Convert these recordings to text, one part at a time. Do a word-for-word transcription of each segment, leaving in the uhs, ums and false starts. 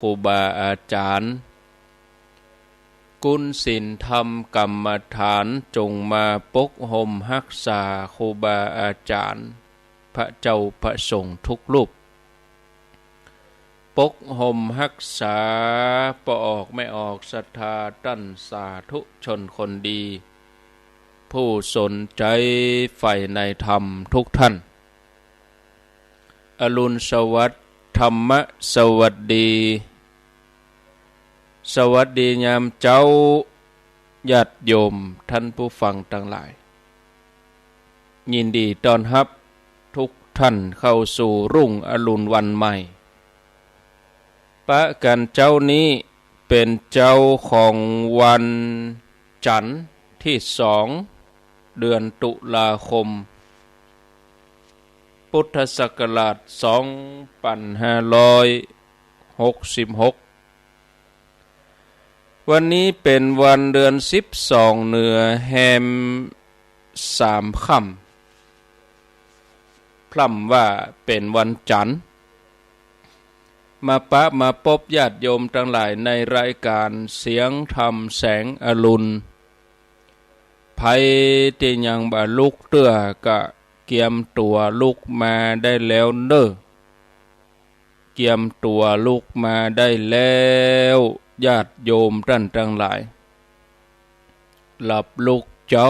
ครูบาอาจ๋ารย์ กุณศิลธรรมกรรมฐาน จงมาปกห่มฮักษาครูบาอาจ๋ารย์ พระเจ้าพระสงฆ์ทุกรูป ปกห่มฮักษาป้อออกแม่ออกศรัทธาต้านสาธุชนคนดี ผู้สนใจ๋ใฝ่ในธรรมทุกท่าน อรุณสวัสดิ์ ธรรมะสวัสดี สวัสดียามเจ๊า ญาติโยมท่านผู้ฟังตังหลาย ยินดีต้อนฮับทุกท่านเข้าสู่รุ่งอรุณวันใหม่ ปะกั๋นเจ๊านี้เป๋นเจ๊าของวันจั๋นทร์ตี้สอง เดือนตุลาคม พุทธศักราชสองปันห้าร้อยหกสิบหก วันนี้เป๋นวันเดือนสิบสองเหนือแฮมสามค่ำ พร่ำว่าเป๋นวันจั๋นทร์ มาปะมาปบญาติโยมตังหลายในรายก๋านเสียงธรรมแสงอรุณ ใผตี้ยังบ่ลุกเตื้อก็เกียมตั๋วลุกมาได้แล้วเน่อ เกียมตั๋วลุกมาได้แล้ว ญาติโยมต้านตังหลาย หลับลุกเจ๊า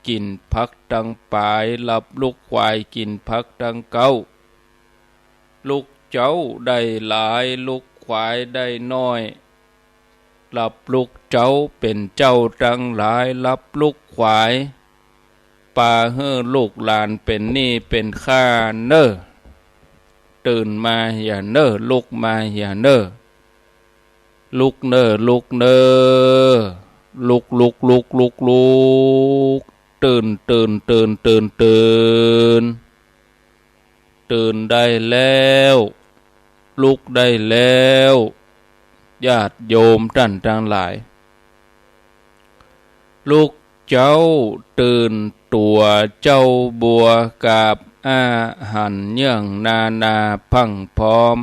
กิ๋นผักตังป๋าย หลับลุกขวายกิ๋นผักตังเก๊า ลุกเจ๊าได้หลาย ลุกขวายได้น้อย หลับลุกเจ๊าเป๋นเจ้าตังหลาย หลับลุกขวาย ปาหื้อลูกหลานเป๋นหนี้เป๋นค่าเน่อ ตื่นมาเหียเน่อ ลุกมาเหียเน่อ ลุกเน่อ ลุกเน่อ ลุก ลุก ลุก ลุก ลุก ตื่น ตื่น ตื่น ตื่น ตื่น ตื่นได้แล้ว ลุกได้แล้ว ญาติโยมต้านตังหลาย ลุกเจ๊าตื่นตั๋วเจ๊าบัว กาบอาหันเยื่องนานาพรั่งพร้อม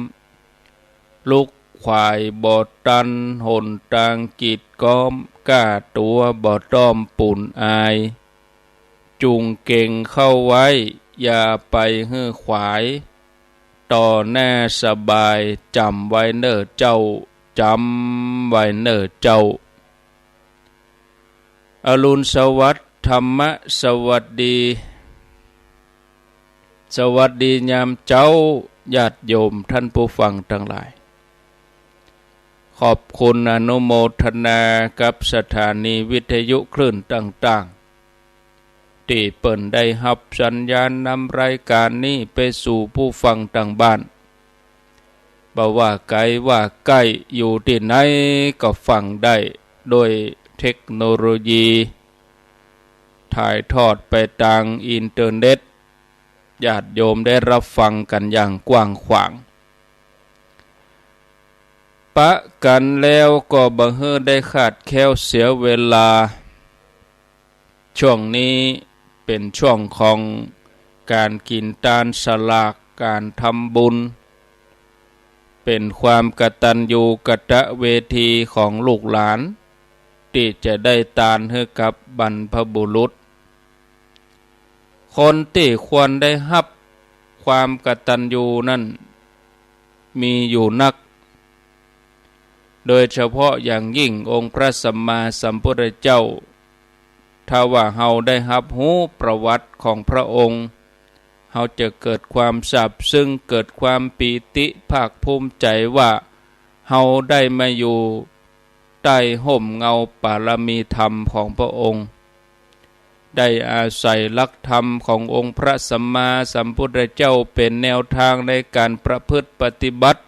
ลุกขวายบ่ตันหนตางกีดก๊อม ก้าตั๋วบ่ต้อมปูนอาย จุงเก๋งเข้าไว้ อย่าไปหื้อขวาย ต่อหน้าสบาย จ๋ำไว้เน่อเจ้า จ๋ำไว้เน่อเจ้า อรุณสวัสดิ์ ธรรมะสวัสดี สวัสดียามเจ๊า ญาติโยมท่านผู้ฟังตังหลาย ขอบคุณอนุโมทนากับสถานีวิทยุคลื่นต่างๆ ตี้เปิ้นได้ฮับสัญญาณนำรายก๋านนี้ไปสู่ผู้ฟังตางบ้าน บ่ว่าไก๋ว่าใก้ อยู่ตี้ไหนก็ฟังได้ โดยเทคโนโลยีถ่ายทอดไปตางอินเทอร์เน็ต ญาติโยมได้ฮับฟังกั๋นอย่างกว้างขวาง ปะกั๋นแล้วก็บ่หื้อได้ขาดแคลนเสียเวลา ช่วงนี้เป๋นช่วงของก๋านกิ๋นตานสลาก ก๋านทำบุญ เป๋นความกตัญญูกตเวทีของลูกหลาน ตี้จะได้ตานหื้อกับบรรพบุรุษ คนตี้ควรได้ฮับความกตัญญูนั้นมีอยู่นัก โดยเฉพาะอย่างยิ่งองค์พระสัมมาสัมพุทธเจ้า ถ้าว่าเฮาได้ฮับฮู้ประวัติของพระองค์ เฮาจะเกิดความซาบซึ้ง เกิดความปีติภาคภูมิใจ๋ว่า เฮาได้มาอยู่ใต้ฮ่มเงาบารมีธรรมของพระองค์ ได้อาศัยหลักธรรมขององค์พระสัมมาสัมพุทธเจ้าเป๋นแนวตางในก๋านประพฤติปฏิบัติ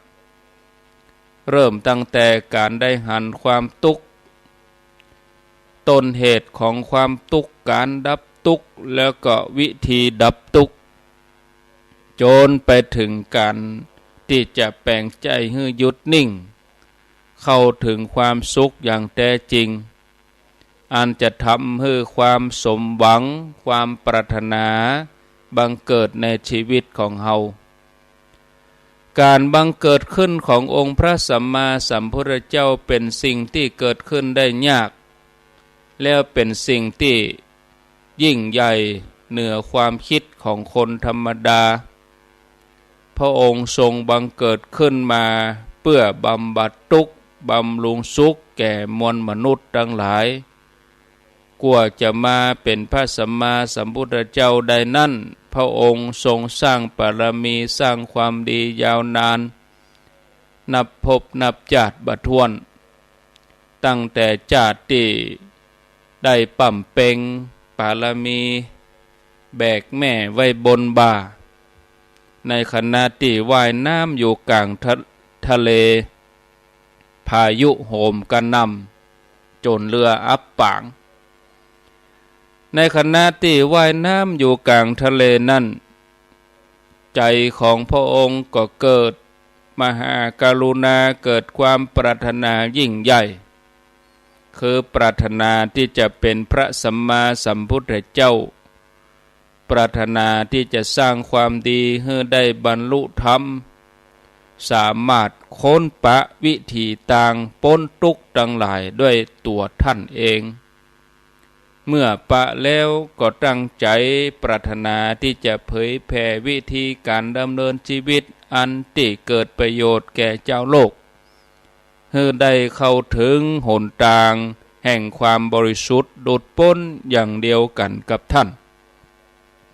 เริ่มตั้งแต่ก๋านได้หันความตุ๊กข์ ต้นเหตุของความตุ๊กข์ ก๋านดับตุ๊กข์ แล้วก็วิธีดับตุ๊กข์ จ๋นไปเถิงก๋านตี้จะแป๋งใจ๋หื้อหยุดนิ่ง เข้าเถิงความสุขอย่างแต๊จริง อันจะทำหื้อความสมหวัง ความปรารถนาบังเกิดในชีวิตของเฮา ก๋านบังเกิดขึ้นขององค์พระสัมมาสัมพุทธเจ้าเป๋นสิ่งตี้เกิดขึ้นได้ยาก แล้วเป๋นสิ่งตี้ยิ่งใหญ่เหนือความกึ๊ดของคนธรรมดา พระองค์ทรงบังเกิดขึ้นมาเปื้อบำบัดตุ๊กข์บำรุงสุขแก่มวลมนุษย์ตังหลาย กว่าจะมาเป๋นพระสัมมาสัมพุทธเจ้าได้นั้น พระองค์ทรงสร้างบารมีสร้างความดียาวนาน นับภพนับจาติบ่ถ้วน ตั้งแต่จาติตี้ได้บำเพ็ญบารมีแบกแม่ไว้บนบ่า ในขณะตี้ว่ายน้ำอยู่ก๋างทะ ทะเล พายุโหมกระหน่ำจ๋นเฮืออับปาง ในขณะตี้ว่ายน้ำอยู่ก๋างทะเลนั้น ใจ๋ของพระองค์ก็เกิดมหากรุณา เกิดความปรารถนายิ่งใหญ่ คือปรารถนาตี้จะเป๋นพระสัมมาสัมพุทธเจ้า ปรารถนาตี้จะสร้างความดีหื้อได้บรรลุธรรม สามารถค้นปะวิถีตางป๊นตุ๊กข์ตังหลายด้วยตั๋วท่านเอง เมื่อปะแล้วก็ตั้งใจ๋ปรารถนาตี้จะเผยแผ่วิธีก๋านดำเนินจีวิตอันตี้เกิดประโยชน์แก่จาวโลก หื้อได้เข้าเถิงหนตางแห่งความบริสุทธิ์หลุดป๊นอย่างเดียวกั๋นกับท่าน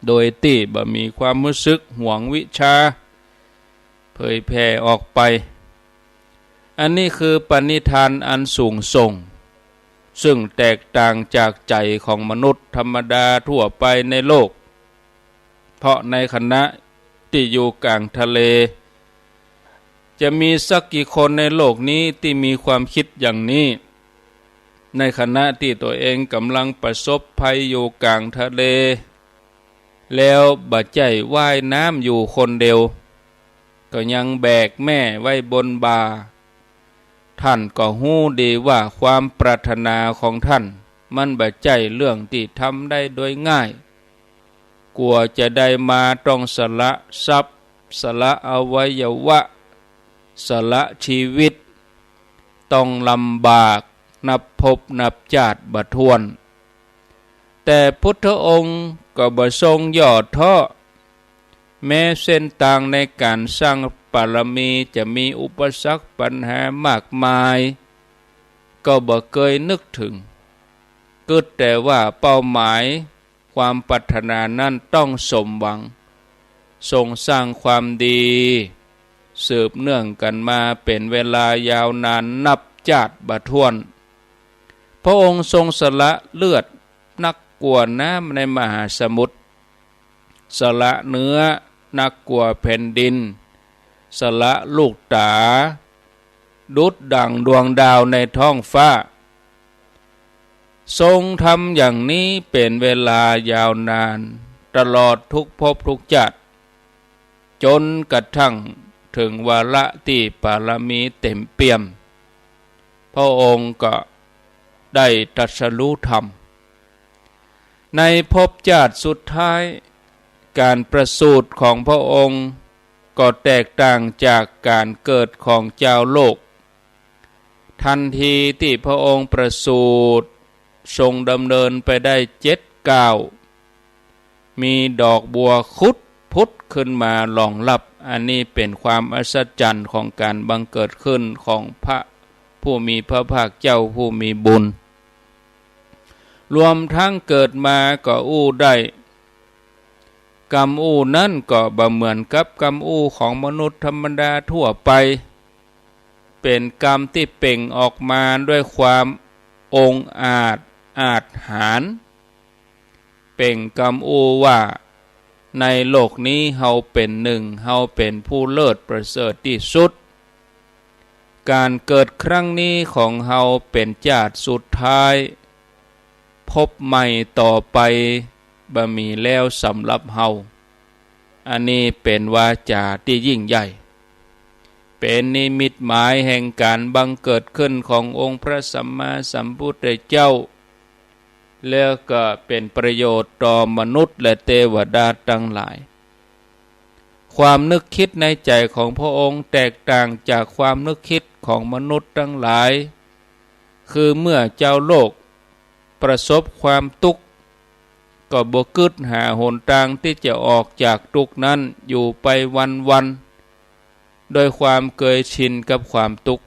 โดยตี้บ่มีความฮู้สึกหวงวิชา เผยแผ่ออกไป อันนี้คือปณิธานอันสูงส่ง ซึ่งแตกต่างจากใจ๋ของมนุษย์ธรรมดาทั่วไปในโลก เพราะในขณะตี้อยู่ก๋างทะเล จะมีสักกี่คนในโลกนี้ตี้มีความกึ๊ดอย่างนี้ ในขณะตี้ตั๋วเองก่ำลังประสบภัยอยู่ก๋างทะเล แล้วบ่ใจ้ว่ายน้ำอยู่คนเดียว ก็ยังแบกแม่ไว้บนบ่า ท่านก็ฮู้ดีว่าความปรารถนาของท่านมันบ่ใจ้เรื่องตี้ทำได้โดยง่าย กว่าจะได้มาต้องสละทรัพย์ สละอวัยวะ สละจีวิต ต้องลำบากนับภพนับจาติบ่ถ้วน แต่พุทธองค์ก็บ่ทรงย่อท้อ แม้เส้นตางในก๋านสร้างบารมีจะมีอุปสรรคปัญหามากมาย ก็บ่เกยนึกเถิง กึ๊ดแต่ว่าเป้าหมายความปรารถนานั้นต้องสมหวัง ทรงสร้างความดี สืบเนื่องกั๋นมาเป๋นเวลายาวนานนับจาติบ่ถ้วน พระองค์ทรงสละเลือดนักกว่าน้ำในมหาสมุทร สละเนื้อนักกว่าแผ่นดิน สละลูกต๋าดุจดั่งดวงดาวในท้องฟ้า ทรงทำอย่างนี้เป๋นเวลายาวนานตลอดทุกภพทุกจาติ จ๋นกระทั่งเถิงวาระตี้บารมีเต๋มเปี่ยม พระองค์ก็ได้ตรัสรู้ธรรม ในภพจาติสุดท้าย ก๋านประสูติของพระองค์ก็แตกต่างจากก๋านเกิดของจาวโลก ทันทีตี้พระองค์ประสูติ ทรงดำเนินไปได้เจ็ดก้าว มีดอกบัวขุดผุดขึ้นมารองรับ อันนี้เป๋นความอัศจรรย์ของก๋านบังเกิดขึ้นของพระผู้มีพระภาคเจ้าผู้มีบุญ รวมทั้งเกิดมาก็อู้ได้ กำอู้นั้นก็บ่เหมือนกับกำอู้ของมนุษย์ธรรมดาทั่วไป เป๋นกำตี้เปล่งออกมาด้วยความองอาจอาจหาญ เปล่งกำอู้ว่า ในโลกนี้เฮาเป๋นหนึ่ง เฮาเป๋นผู้เลิศประเสริฐตี้สุด ก๋านเกิดครั้งนี้ของเฮาเป๋นจาติสุดท้าย ภพใหม่ต่อไปบ่มีแล้วสำหรับเฮา อันนี้เป๋นวาจาตี้ยิ่งใหญ่ เป๋นนิมิตหมายแห่งก๋านบังเกิดขึ้นขององค์พระสัมมาสัมพุทธเจ้า แล้วก็เป๋นประโยชน์ต่อมนุษย์และเตวดาตังหลาย ความนึกคิดในใจ๋ของพระองค์แตกต่างจากความนึกคิดของมนุษย์ตังหลาย คือเมื่อจาวโลกประสบความตุ๊กข์ ก็บ่กึ๊ดหาหนตางตี้จะออกจากตุ๊กข์นั้น อยู่ไปวันๆ โดยความเกยชินกับความตุ๊กข์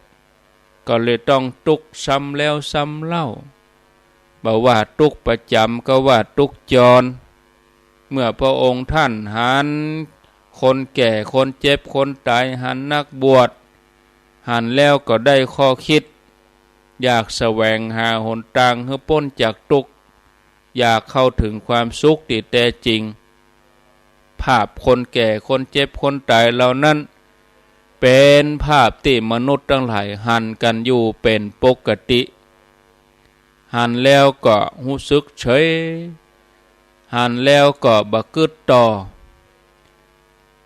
ก็เลยต้องตุ๊กข์ซ้ำแล้วซ้ำเล่า บ่ว่าตุ๊กข์ประจ๋ำก็ว่าตุ๊กข์จร เมื่อพระองค์ท่านหันคนแก่คนเจ็บคนต๋าย หันนักบวช หันแล้วก็ได้ข้อคิด อยากแสวงหาหนตางหื้อป๊นจากตุ๊กข์ อยากเข้าถึงความสุขตี้แต๊จริง ภาพคนแก่คนเจ็บคนต๋ายเหล่านั้น เป๋นภาพตี้มนุษย์ตังหลายหันกั๋นอยู่เป๋นปกติ หันแล้วก็ฮู้สึกเฉย หันแล้วก็บ่กึ๊ดต่อ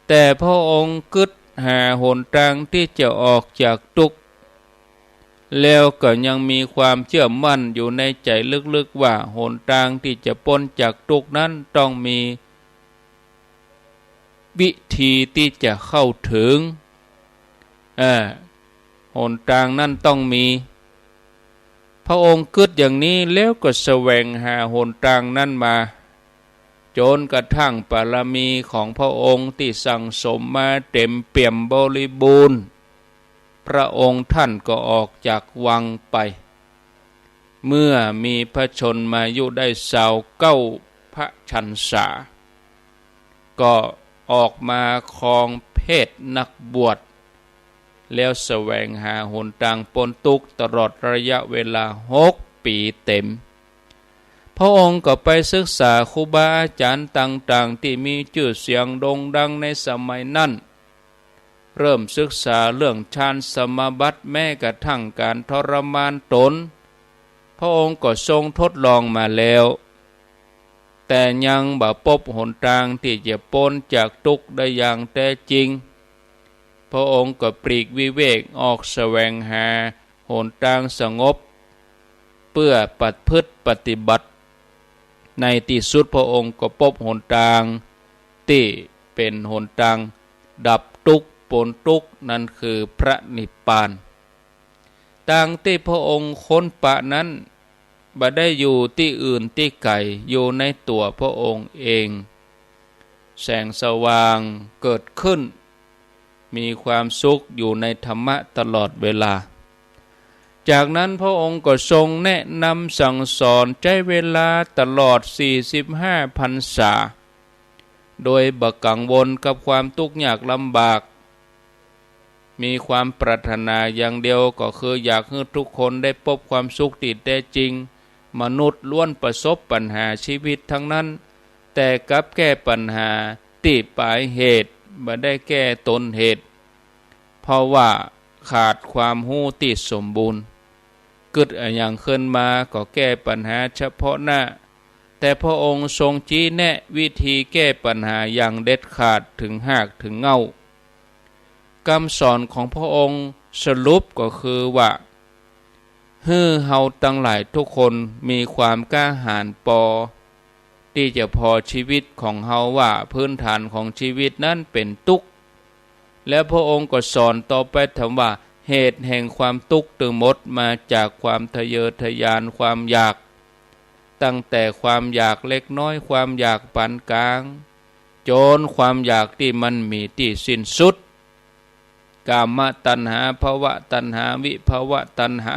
แต่พระองค์กึ๊ดหาหนตางตี้จะออกจากตุ๊กข์ แล้วก็ยังมีความเจื้อมั่นอยู่ในใจ๋ลึกๆ ว่าหนตางตี้จะป๊นจากตุ๊กข์นั้นต้องมีวิธีตี้จะเข้าถึง เออ หนตางนั้นต้องมี พระองค์กึ๊ดอย่างนี้แล้วก็แสวงหาหนตางนั้นมา จ๋นกระทั่งบารมีของพระองค์ตี้สั่งสมมาเต๋มเปี่ยมบริบูรณ์ พระองค์ท่านก็ออกจากวังไป เมื่อมีพระชนมายุได้ซาวเก้าพรรษา ก็ออกมาครองเพศนักบวช แล้วแสวงหาหนตางป๊นตุ๊กข์ตลอดระยะเวลาหกปี๋เต๋ม พระองค์ก็ไปศึกษาครูบาอาจ๋ารย์ต่างๆ ตี้มีจื้อเสียงโด่งดังในสมัยนั้น เริ่มศึกษาเรื่องฌานสมาบัติ แม้กระทั่งก๋านทรมานตน พระองค์ก็ทรงทดลองมาแล้ว แต่ยังบ่ปบหนตางตี้จะป๊นจากตุ๊กข์ได้อย่างแต๊จริง พระองค์ก็ปลีกวิเวกออกแสวงหาหนตางสงบ เปื้อประพฤติปฏิบัติ ในตี้สุดพระองค์ก็ปบหนตางตี้เป๋นหนตางดับตุ๊กข์ป๊นตุ๊กข์ นั้นคือพระนิพพาน ตางตี้พระองค์ค้นปะนั้น บ่ได้อยู่ตี้อื่นตี้ไก๋ อยู่ในตั๋วพระองค์เอง แสงสว่างเกิดขึ้น มีความสุขอยู่ในธรรมะตลอดเวลา จากนั้นพระองค์ก็ทรงแนะนำสั่งสอน ใจ๊เวลาตลอดสี่สิบห้าพรรษา โดยบ่กังวลกับความตุ๊กข์ยากลำบาก มีความปรารถนาอย่างเดียวก็คืออยากหื้อทุกคนได้ปบความสุขตี้แต๊จริง มนุษย์ล้วนประสบปัญหาชีวิตตังนั้น แต่กลับแก้ปัญหาตี้ป๋ายเหตุ บ่ได้แก้ต้นเหตุ เพราะว่าขาดความฮู้ตี้สมบูรณ์ กึ๊ดอะหยังขึ้นมาก็แก้ปัญหาเฉพาะหน้า แต่พระองค์ทรงชี้แนะวิธีแก้ปัญหาอย่างเด็ดขาดเถิงฮากเถิงเหง้า กำสอนของพระองค์สรุปก็คือว่า หื้อเฮาตังหลายทุกคนมีความกล้าหาญปอ ตี้จะผ่อชีวิตของเฮาว่าพื้นฐานของชีวิตนั้นเป๋นตุ๊กข์ แล้วพระองค์ก็สอนต่อไปถามว่า เหตุแห่งความตุ๊กข์ตึงหมดมาจากความทะเยอทะยาน ความอยาก ตั้งแต่ความอยากเล็กน้อย ความอยากปานก๋าง จ๋นความอยากตี้มันมีตี้สิ้นสุด กามตัณหา ภวตัณหา วิภวตัณหา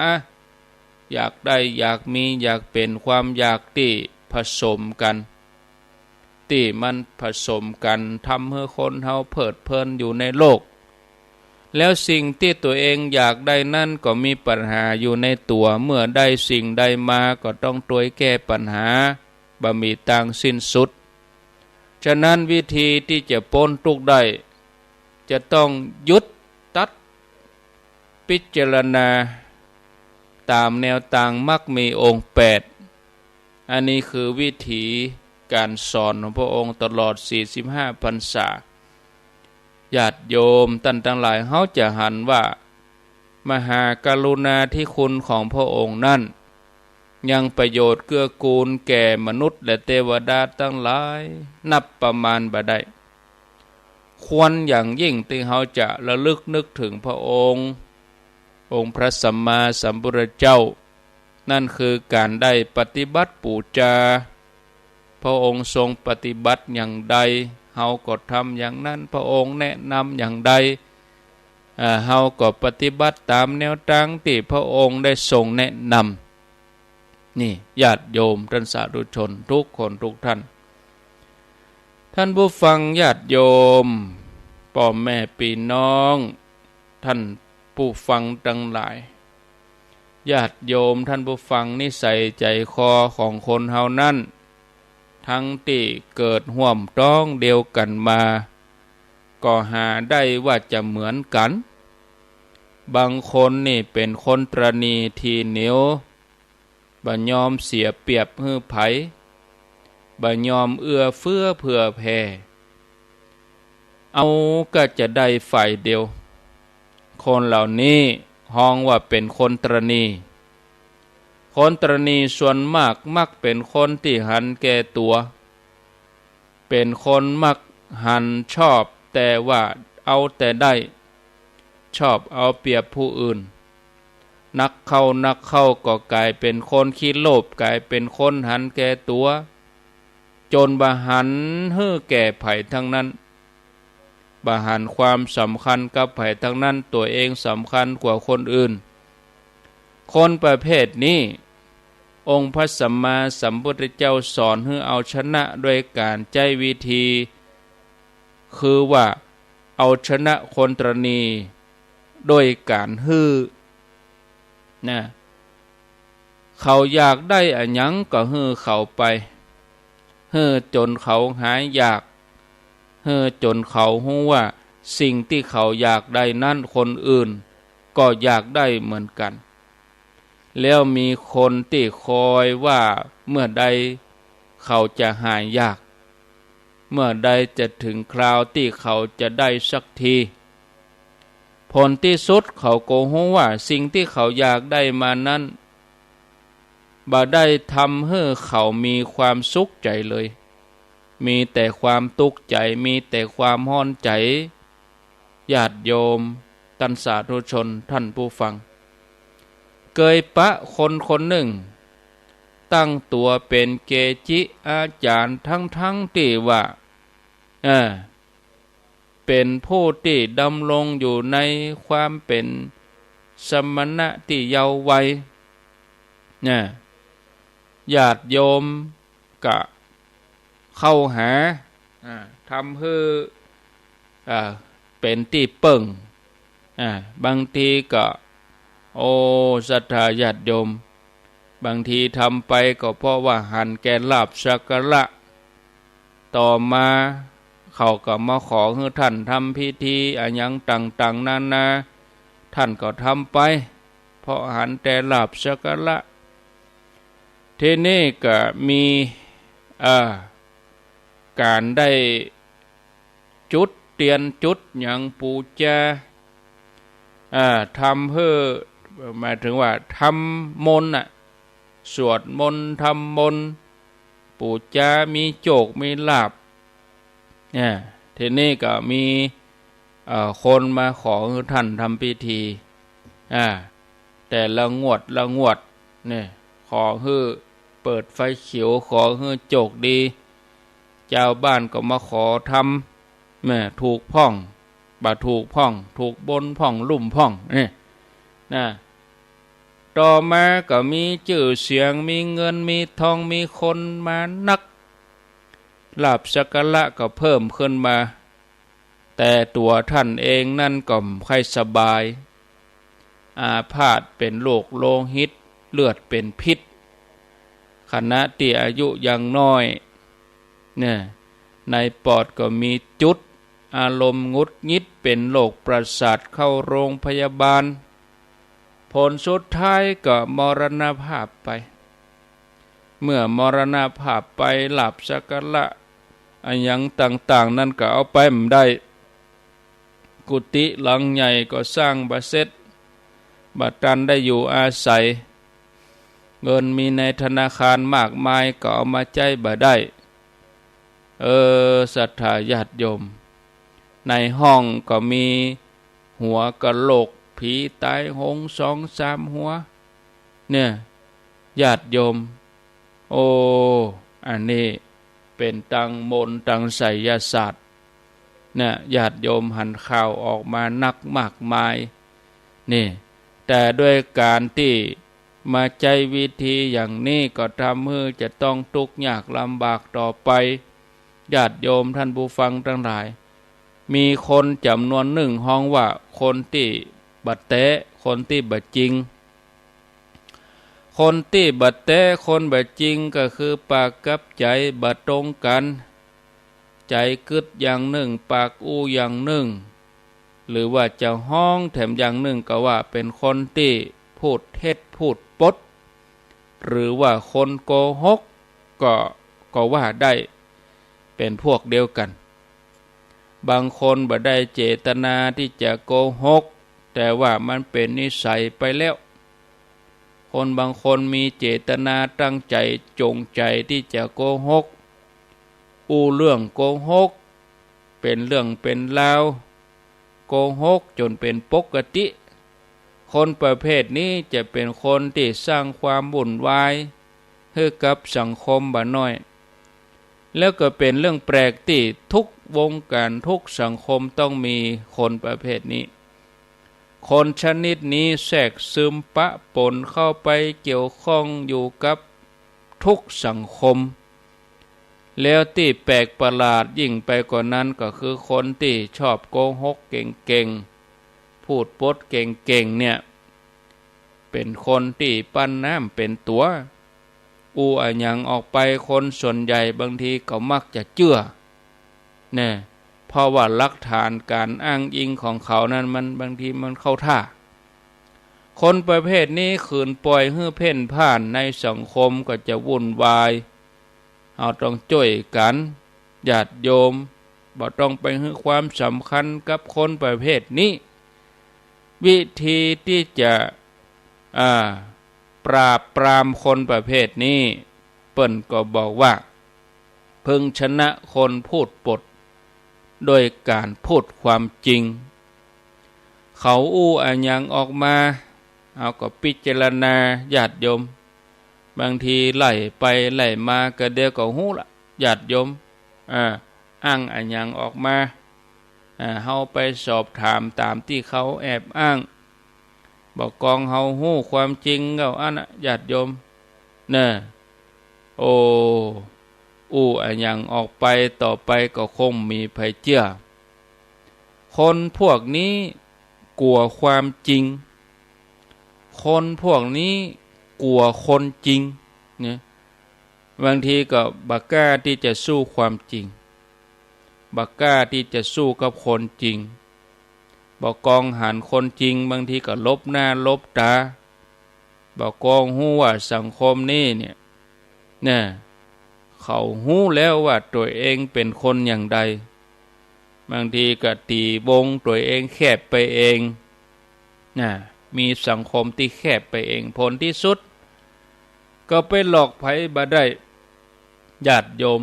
อยากได้ อยากมี อยากเป๋น ความอยากตี้ผสมกั๋น ตี้มันผสมกั๋นทำหื้อคนเฮาเพลิดเพลินอยู่ในโลก แล้วสิ่งตี้ตั๋วเองอยากได้นั้นก็มีปัญหาอยู่ในตั๋ว เมื่อได้สิ่งใดมาก็ต้องตวยแก้ปัญหา บ่มีตางสิ้นสุด ฉะนั้นวิธีตี้จะป๊นตุ๊กข์ได้ จะต้องหยุดตัด พิจารณาต๋ามแนวตางมรรคมีองค์แปด อันนี้คือวิธีก๋านสอนของพระองค์ตลอดสี่สิบห้าพรรษา ญาติโยมต้านตังหลาย เฮาจะหันว่า มหากรุณาธิคุณของพระองค์นั้น ยังประโยชน์เกื้อกูลแก่มนุษย์และเตวดาตังหลาย นับประมาณบ่ได้ ควรอย่างยิ่งตี้เฮาจะระลึกนึกถึงพระองค์ องค์พระสัมมาสัมพุทธเจ้า นั่นคือก๋านได้ปฏิบัติปู๋จา พระองค์ทรงปฏิบัติอย่างใด เฮาก็ทำอย่างนั้น พระองค์แนะนำอย่างใด อ่า เฮาก็ปฏิบัติต๋ามแนวตางตี้พระองค์ได้ทรงแนะนำ นี่ญาติโยมต้านสาธุชนทุกคนทุกท่าน ท่านผู้ฟังญาติโยม ป้อแม่ปี้น้อง ท่านผู้ฟังตังหลาย ญาติโยมท่านผู้ฟัง นิสัยใจ๋คอของคนเฮานั้น ตึงตี้เกิดฮ่วมต๊องเดียวกั๋นมา ก็หาได้ว่าจะเหมือนกั๋น บางคนนี่เป๋นคนตระหนี่ถี่เหนียว บ่ยอมเสียเปรียบหื้อใผ บ่ยอมเอื้อเฟื้อเผื่อแผ่ เอาก้าจะได้ฝ่ายเดียว คนเหล่านี้ฮ้องว่าเป๋นคนตระหนี่ คนตระหนี่ส่วนมากมักเป๋นคนตี้หันแก่ตั๋ว เป๋นคนมักหันชอบแต่ว่าเอาแต่ได้ ชอบเอาเปรียบผู้อื่น นักเข้านักเข้าก็ก๋ายเป๋นคนขี้โลภ ก๋ายเป๋นคนหันแก่ตั๋ว จ๋นบ่หันหื้อแก่ใผตังนั้น บ่หันความสำคัญกับใผตังนั้น ตั๋วเองสำคัญกว่าคนอื่น คนประเภทนี้ องค์พระสัมมาสัมพุทธเจ้าสอนหื้อเอาชนะโดยก๋านใจ๊วิธี คือว่าเอาชนะคนตระหนี่โดยก๋านหื้อ นะ เขาอยากได้อะหยังก็หื้อเขาไป หื้อจ๋นเขาหายอยาก หื้อจ๋นเขาฮู้ว่าสิ่งตี้เขาอยากได้นั้นคนอื่นก็อยากได้เหมือนกั๋น แล้วมีคนตี้คอยว่าเมื่อใดเขาจะหายอยาก เมื่อใดจะเถิงคราวตี้เขาจะได้สักที ผลตี้สุดเขาก็ฮู้ว่าสิ่งตี้เขาอยากได้มานั้น บ่ได้ทำหื้อเขามีความสุขใจ๋เลย มีแต่ความตุ๊กข์ใจ๋ มีแต่ความฮ้อนใจ๋ ญาติโยมต้านสาธุชนท่านผู้ฟัง เกยปะคนคนนึ่ง ตั้งตั๋วเป๋นเกจิอาจ๋ารย์ ตึงๆ ตี้ว่า เออ เป๋นผู้ตี้ดำรงอยู่ในความเป๋นสมณะตี้เยาว์วัย นะ ญาติโยมก็เข้าหา อ่า ทำหื้อ อ่า เป๋นตี้เปิ้ง อ่า บางทีก็ โอ้ ศรัทธาญาติโยม บางทีทำไปก็เพราะว่าหันแก่ลาภสักการะ ต่อมาเขาก็มาขอหื้อท่านทำพิธีอะหยังต่างๆ นานา ท่านก็ทำไป เพราะหันแต่ลาภสักการะ ทีนี้ก็มี เอ่อ ก๋านได้จุดเตียนจุดหยังปู๋จา อ่า ทำหื้อ หมายถึงว่าทำมนต์น่ะ สวดมนต์ทำมนต์ ปู๋จามีโจคมีลาภ อ่า ทีนี้ก็มี เอ่อ คนมาขอหื้อท่านทำพิธี อ่า แต่ละงวดละงวด เนี่ย ขอหื้อเปิดไฟเขียว ขอหื้อโจคดี จาวบ้านก็มาขอทำ แม่ ถูกพ่อง บ่ถูกพ่อง ถูกบนพ่อง ลุ่มพ่อง เนี่ย นะ ต่อมาก็มีจื้อเสียง มีเงิน มีทอง มีคนมานัก ลาภสักการะก็เพิ่มขึ้นมา แต่ตั๋วท่านเองนั้นก็บ่ค่อยสบาย อาพาธเป๋นโรคโลหิต เลือดเป๋นพิษ ขณะตี้อายุยังน้อย เนี่ย ในปอดก็มีจุด อารมณ์หงุดหงิด เป๋นโรคประสาท เข้าโรงพยาบาล ผลสุดท้ายก็มรณภาพไป เมื่อมรณภาพไป ลาภสักการะอะหยังต่างๆ นั้นก็เอาไปบ่ได้ กุฏิหลังใหญ่ก็สร้างบ่เสร็จ บ่ตันได้อยู่อาศัย เงินมีในธนาคารมากมายก็เอามาใจ๊บ่ได้ เออ ศรัทธาญาติโยม ในห้องก็มีหัวกะโหลกผีต๋ายโหงสองสามหัว เนี่ย ญาติโยม โอ้ อันนี้เป๋นตังมนต์ตังไสยศาสตร์ เนี่ย ญาติโยมหันข่าวออกมานักมากมาย นี่ แต่ด้วยก๋านตี้มาใจ๊วิธีอย่างนี้ก็ทำหื้อจะต้องตุ๊กข์ยากลำบากต่อไป ญาติโยมท่านผู้ฟังตังหลาย มีคนจ๋ำนวนนึ่งฮ้องว่าคนตี้บ่แต๊ คนตี้บ่จริง คนตี้บ่แต๊ คนบ่จริงก็คือปากกับใจ๋บ่ตรงกั๋น ใจ๋กึ๊ดอย่างนึ่ง ปากอู้อย่างนึ่ง หรือว่าจะฮ้องแถมอย่างนึ่งก็ว่าเป๋นคนตี้พูดเท็จพูดปด หรือว่าคนโกหก ก็ ก็ว่าได้ เป๋นพวกเดียวกั๋น บางคนบ่ได้เจตนาตี้จะโกหก แต่ว่ามันเป๋นนิสัยไปแล้ว คนบางคนมีเจตนาตั้งใจ๋จงใจ๋ตี้จะโกหก อู้เรื่องโกหก เป๋นเรื่องเป๋นราว โกหกจ๋นเป๋นปกติ คนประเภทนี้จะเป๋นคนตี้สร้างความวุ่นวายหื้อกับสังคมบ่น้อย แล้วก็เป๋นเรื่องแปลกตี้ทุกวงก๋ารทุกสังคมต้องมีคนประเภทนี้ คนชนิดนี้แทรกซึมปะปนเข้าไปเกี่ยวข้องอยู่กับทุกสังคม แล้วตี้แปลกประหลาดยิ่งไปกว่านั้นก็คือคนตี้ชอบโกหกเก่งๆ พูดปดเก่งๆ เนี่ย เป๋นคนตี้ปั้นน้ำเป๋นตั๋ว อู้อะหยังออกไปคนส่วนใหญ่บางทีก็มักจะเจื้อ แน่ เพราะว่าหลักฐานก๋านอ้างอิงของเขานั้นมันบางทีมันเข้าท่า คนประเภทนี้ขืนปล่อยหื้อเพ่นพ่านในสังคมก็จะวุ่นวาย เฮาต้องจ้วยกั๋น ญาติโยม บ่ต้องไปหื้อความสำคัญกับคนประเภทนี้ วิธีตี้จะ อ่า ปราบปรามคนประเภทนี้ เปิ้นก็บอกว่า เพิ่งชนะคนพูดปด โดยก๋านพูดความจริง เขาอู้อะหยังออกมา เฮาก็พิจารณา ญาติโยม บางทีไล่ไปไล่มาก็เดี๋ยวก็ฮู้ละ ญาติโยม อ่า อ้างอะหยังออกมา อ่า เฮาไปสอบถามต๋ามตี้เขาแอบอ้าง บ่กองเฮาฮู้ความจริงก็อั้นนะ ญาติโยม เน่อ โอ้ อู้อะหยังออกไปต่อไปก็คงมีใผเจื้อ คนพวกนี้กลัวความจริง คนพวกนี้กลัวคนจริง เนี่ย บางทีก็บ่กล้าตี้จะสู้ความจริง บ่กล้าตี้จะสู้กับคนจริง บ่กองหันคนจริง บางทีก็หลบหน้าหลบต๋า บ่กองฮู้ว่าสังคมนี้เนี่ย เนี่ย เขาฮู้แล้วว่าตั๋วเองเป๋นคนอย่างใด บางทีก็ตี๋วงตั๋วเองแคบไปเอง น่ะ มีสังคมตี้แคบไปเอง ผลตี้สุด ก็ไปหลอกใผบ่ได้ ญาติโยม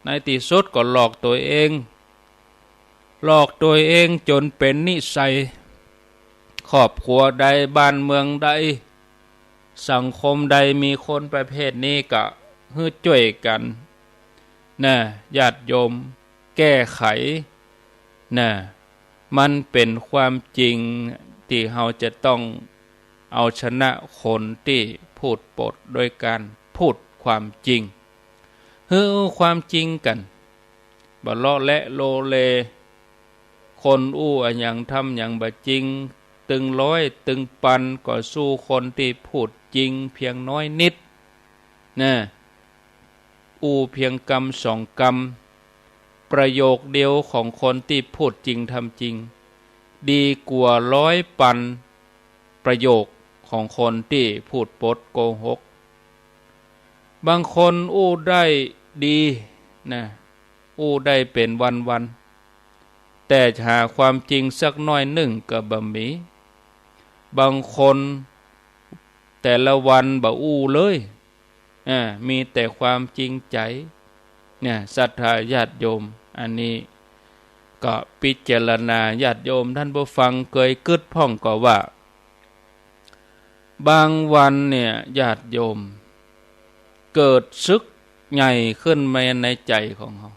ในตี้สุดก็หลอกตั๋วเอง หลอกตั๋วเองจ๋นเป๋นนิสัย ครอบครัวใด บ้านเมืองใด สังคมใดมีคนประเภทนี้ก็หื้อจ้วยกั๋น น่ะ ญาติโยม แก้ไข น่ะ มันเป๋นความจริงตี้เฮาจะต้องเอาชนะคนตี้พูดปดโดยก๋านพูดความจริง หื้อความจริงกั๋น บ่เลาะแหละโลเล คนอู้อะหยังทำหยังบ่จริง ตึงร้อยตึงปันก็สู้คนตี้พูดจริงเพียงน้อยนิด น่ะ อู้เพียงกำสองกำ ประโยคเดียวของคนตี้พูดจริงทำจริง ดีกว่าร้อยปันประโยคของคนตี้พูดปดโกหก บางคนอู้ได้ดี น่ะ อู้ได้เป๋นวันๆ แต่หาความจริงสักน้อยนึ่งก็บ่มี บางคนแต่ละวันบ่อู้เลย อ่า มีแต่ความจริงใจ๋ เนี่ย ศรัทธาญาติโยม อันนี้ ก็พิจารณา ญาติโยมท่านผู้ฟังเกยกึ๊ดพ่องก่อว่า บางวันเนี่ย ญาติโยม เกิดศึกใหญ่ขึ้นมาในใจ๋ของเฮา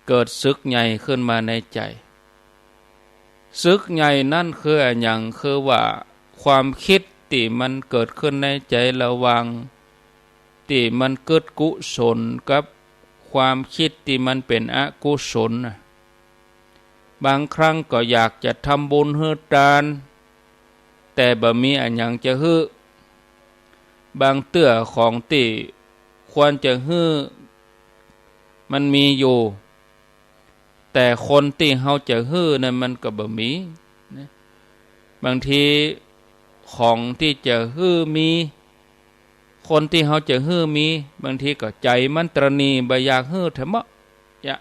เกิดศึกใหญ่ขึ้นมาในใจ๋ ศึกใหญ่นั้นคืออะหยัง คือว่าความกึ๊ดตี้มันเกิดขึ้นในใจ๋ระหว่างตี้มันกึ๊ดกุศลกับความกึ๊ดตี้มันเป๋นอกุศลน่ะ บางครั้งก็อยากจะทำบุญหื้อตาน แต่บ่มีอะหยังจะหื้อ บางเตื้อของตี้ควรจะหื้อมันมีอยู่ แต่คนตี้เฮาจะหื้อนั้นมันก็บ่มีนะ บางทีของตี้จะหื้อมี คนตี้เฮาจะหื้อมี บางทีก็ใจ๋มันตระหนี่บ่อยากหื้อแท้เมาะ ยะ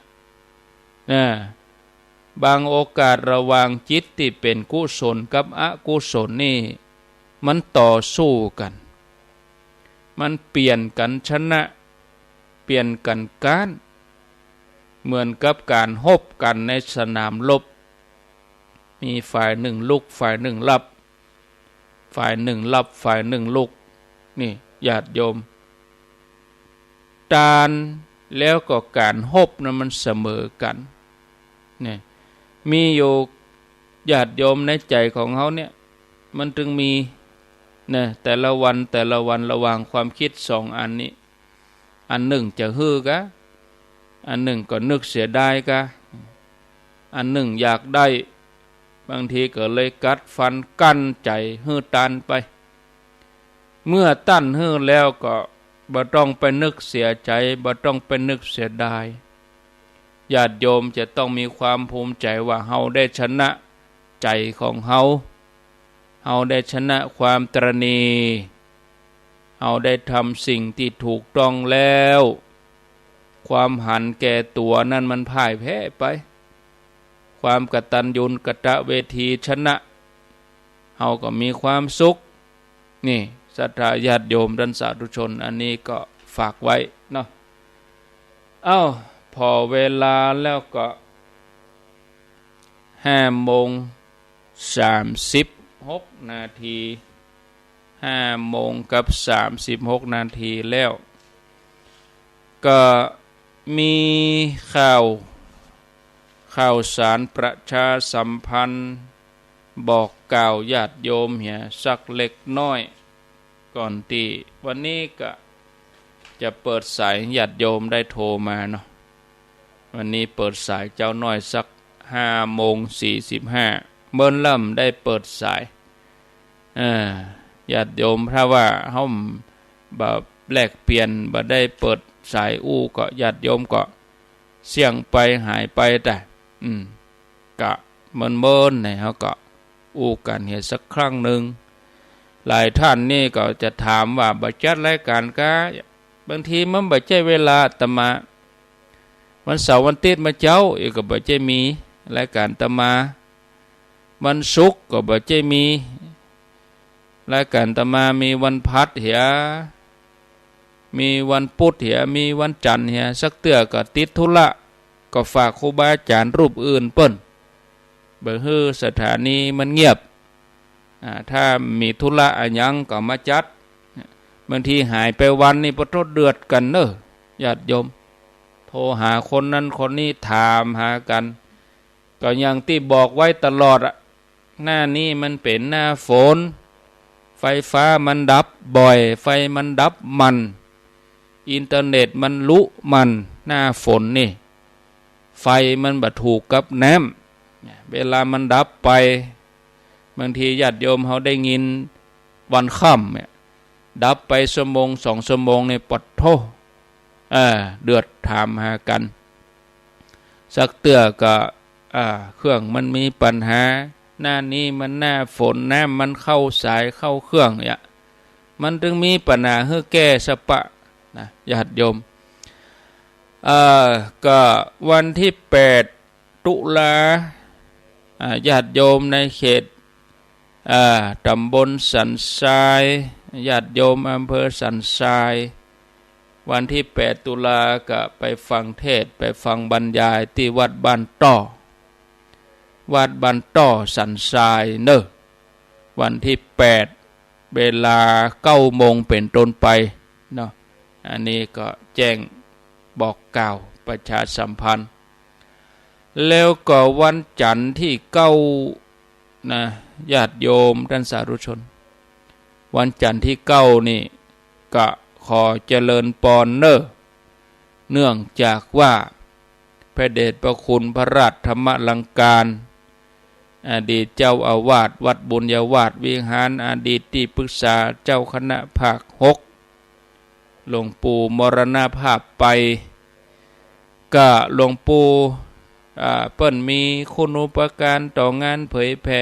นะ บางโอกาสระหว่างจิตตี้เป๋นกุศลกับอกุศลนี่ มันต่อสู้กั๋น มันเปลี่ยนกั๋นชนะ เปลี่ยนกั๋นก๊าน เหมือนกับก๋านฮบกั๋นในสนามรบ มีฝ่ายนึ่งลุก ฝ่ายนึ่งรับ ฝ่ายนึ่งรับ ฝ่ายนึ่งลุก นี่ ญาติโยม ตานแล้วก็ก๋านฮบนั้นมันเสมอกั๋น เนี่ย มีอยู่ ญาติโยม ในใจ๋ของเฮาเนี่ย มันตึงมี เนี่ย แต่ละวัน แต่ละวัน ระหว่างความกึ๊ดสองอันนี้ อันนึ่งจะหื้อกา อันนึ่งก็นึกเสียดายกา อันนึ่งอยากได้ บางทีก็เลยกัดฟันกั้นใจ๋หื้อตานไป เมื่อตั๊นหื้อแล้วก็บ่ต้องไปนึกเสียใจ๋ บ่ต้องไปนึกเสียดาย ญาติโยมจะต้องมีความภูมิใจ๋ว่าเฮาได้ชนะใจ๋ของเฮา เฮาได้ชนะความตระหนี่ เฮาได้ทำสิ่งตี้ถูกต้องแล้ว ความหันแก่ตั๋วนั้นมันพ่ายแพ้ไป ความกตัญญูกตเวทีชนะ เฮาก็มีความสุข นี่ ศรัทธาญาติโยมต้านสาธุชน อันนี้ก็ฝากไว้เนาะ เอ้า ผ่อเวลาแล้วก็ ห้าโมงสามสิบหกนาที ห้าโมงกับสามสิบหกนาทีแล้ว ก็มีข่าว ข่าวสารประชาสัมพันธ์ บอกกล่าวญาติโยมเหียสักเล็กน้อย ก่อนตี้วันนี้ก็จะเปิดสาย ญาติโยมได้โทรมาเนาะ วันนี้เปิดสายเจ๊าน้อยสักห้าโมงสี่สิบห้า เมินล่ำได้เปิดสาย เออ ญาติโยม ถ้าว่าเฮาบ่แลกเปลี่ยน บ่ได้เปิดสายอู้ก็ ญาติโยมก็เสี้ยงไปหายไปแต่ อืม ก็เมินๆ เนี่ย เฮาก็อู้กั๋นเหียสักครั้งนึ่ง หลายต้านนี่ก็จะถามว่า บ่จัดรายก๋านกา บางทีมันบ่ใจ้เวลาอาตมา วันเสาร์วันอาทิตย์มาเจ๊า เออ ก็บ่ใจ้มีรายก๋านอาตมา วันศุกร์ก็บ่ใจ้มีรายก๋านอาตมา มีวันพฤหัสเหีย มีวันพุธเหีย มีวันจันทร์เหีย สักเตื้อก็ติดธุระ ก็ฝากครูบาอาจ๋ารย์รูปอื่นเปิ้น บ่หื้อสถานีมันเงียบ อ่า ถ้ามีธุระอะหยังก็มาจัด บางทีหายไปวันนี่ ปะโธ่ เดือดกั๋นเน่อ ญาติโยม โทรหาคนนั้นคนนี้ ถามหากั๋น ก็อย่างตี้บอกไว้ตลอดอะ หน้านี้มันเป๋นหน้าฝน ไฟฟ้ามันดับบ่อย ไฟมันดับมัน อินเทอร์เน็ตมันลุมัน หน้าฝนนี่ ไฟมันบ่ถูกกับน้ำ เวลามันดับไป บางทีญาติโยมเฮาได้ยินวันค่ำเนี่ย ดับไปชั่วโมงสองชั่วโมงนี่ ปะโธ่ เออ เดือดถามหากั๋น สักเตื้อก็ อ่า เครื่องมันมีปัญหา หน้านี้มันหน้าฝน น้ำมันเข้าสายเข้าเครื่องเนี่ย มันตึงมีปัญหาหื้อแก้สะปะนะ ญาติโยม เอ่อ ก็วันตี้แปดตุลา อ่า ญาติโยมในเขต อ่า ต๋ำบลสันทราย ญาติโยมอำเภอสันทราย วันตี้แปดตุลาก็ไปฟังเทศน์ ไปฟังบรรยายตี้วัดบ้านต้อ วัดบ้านต้อสันทรายเน่อ วันตี้แปด เวลาเก้าโมงเป๋นต้นไปเนาะ อันนี้ก็แจ้งบอกกล่าวประชาสัมพันธ์ แล้วก็วันจันทร์ตี้เก้านะ ญาติโยมต้านสาธุชน วันจันทร์ตี้เก้านี่ก็ขอเจริญปอนเน่อ เนื่องจากว่าพระเดชพระคุณพระราชธรรมลังการ อดีตเจ้าอาวาสวัดบุญญาวาสวิหาร อดีตตี้ปรึกษาเจ้าคณะภาคหก หลวงปู่มรณภาพไป ก็หลวงปู่ อ่า เปิ้นมีคุณูปการต่องานเผยแผ่